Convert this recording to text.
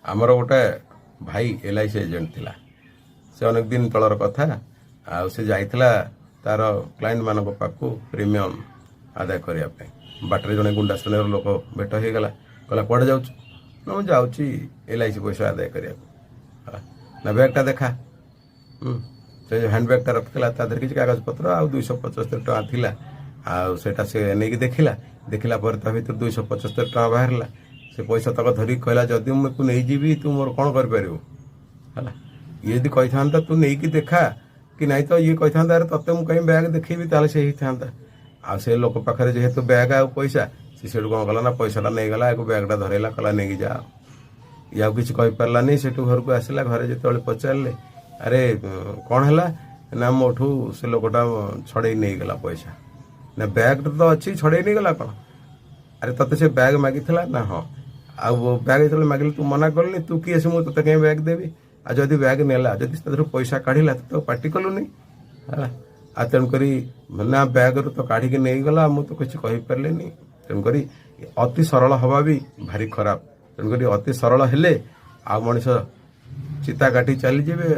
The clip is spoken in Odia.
ଆମର ଗୋଟେ ଭାଇ ଏଲ୍ଆଇସି ଏଜେଣ୍ଟ ଥିଲା। ସେ ଅନେକ ଦିନ ତଳର କଥା। ଆଉ ସେ ଯାଇଥିଲା ତାର କ୍ଲାଏଣ୍ଟମାନଙ୍କ ପାଖକୁ ପ୍ରିମିୟମ୍ ଆଦାୟ କରିବା ପାଇଁ। ବାଟରେ ଜଣେ ଗୁଣ୍ଡା ଶ୍ରେଣୀର ଲୋକ ଭେଟ ହେଇଗଲା। କହିଲା, "କୁଆଡ଼େ ଯାଉଛୁ?" "ନା, ମୁଁ ଯାଉଛି ଏଲ୍ଆଇସି ପଇସା ଆଦାୟ କରିବାକୁ।" ହେଲା। ନା, ବ୍ୟାଗ୍ଟା ଦେଖା। ସେ ହ୍ୟାଣ୍ଡ ବ୍ୟାଗ୍ଟା ରଖିଥିଲା, ତା ଦେହରେ କିଛି କାଗଜପତ୍ର ଆଉ 275 ଟଙ୍କା ଥିଲା। ଆଉ ସେଇଟା ସେ ନେଇକି ଦେଖିଲା। ଦେଖିଲା ପରେ ତା ଭିତରୁ 275 ଟଙ୍କା ବାହାରିଲା। ସେ ପଇସା ତକ ଧରିକି କହିଲା, "ଯଦି ମୁଁ ୟାକୁ ନେଇଯିବି, ତୁ ମୋର କ'ଣ କରିପାରିବୁ?" ହେଲା। ଇଏ ଯଦି କହିଥାନ୍ତା, "ତୁ ନେଇକି ଦେଖା," କି ନାଇଁ ତ ଇଏ କହିଥାନ୍ତା, "ଆରେ, ତତେ ମୁଁ କାହିଁ ବ୍ୟାଗ୍ ଦେଖେଇବି?" ତାହେଲେ ସେ ହେଇଥାନ୍ତା। ଆଉ ସେ ଲୋକ ପାଖରେ ଯେହେତୁ ବ୍ୟାଗ୍ ଆଉ ପଇସା, ସେ ସେଠୁ କ'ଣ କଲା ନା ପଇସାଟା ନେଇଗଲା, ୟାକୁ ବ୍ୟାଗ୍ଟା ଧରେଇଲା, କହିଲା, "ନେଇକି ଯା।" ଇଏ ଆଉ କିଛି କହିପାରିଲାନି। ସେଠୁ ଘରକୁ ଆସିଲା। ଘରେ ଯେତେବେଳେ ପଚାରିଲେ, "ଆରେ, କ'ଣ ହେଲା?" ନା, "ମୋଠୁ ସେ ଲୋକଟା ଛଡ଼େଇ ନେଇଗଲା ପଇସା।" ନା, "ବ୍ୟାଗ୍ଟା ତ ଅଛି, ଛଡ଼େଇ ନେଇଗଲା କ'ଣ?" "ଆରେ, ତତେ ସେ ବ୍ୟାଗ୍ ମାଗିଥିଲା?" ନା, "ହଁ।" "ଆଉ ବ୍ୟାଗ୍ ଯେତେବେଳେ ମାଗିଲି, ତୁ ମନା କଲୁନି, ତୁ କିଏ ସେ, ମୁଁ ତତେ କାହିଁ ବ୍ୟାଗ୍ ଦେବି? ଆଉ ଯଦି ବ୍ୟାଗ୍ ନେଲା, ଯଦି ସେଥିରୁ ପଇସା କାଢ଼ିଲା, ତୁ ତାକୁ ପାଟି କଲୁନି?" ହେଲା। ଆଉ ତେଣୁକରି ନା, "ବ୍ୟାଗ୍ରୁ ତ କାଢ଼ିକି ନେଇଗଲା, ମୁଁ ତ କିଛି କହିପାରିଲିନି।" ତେଣୁକରି ଅତି ସରଳ ହବା ବି ଭାରି ଖରାପ। ତେଣୁକରି ଅତି ସରଳ ହେଲେ ଆଉ ମଣିଷ ଚିତା କାଟି ଚାଲିଯିବେ।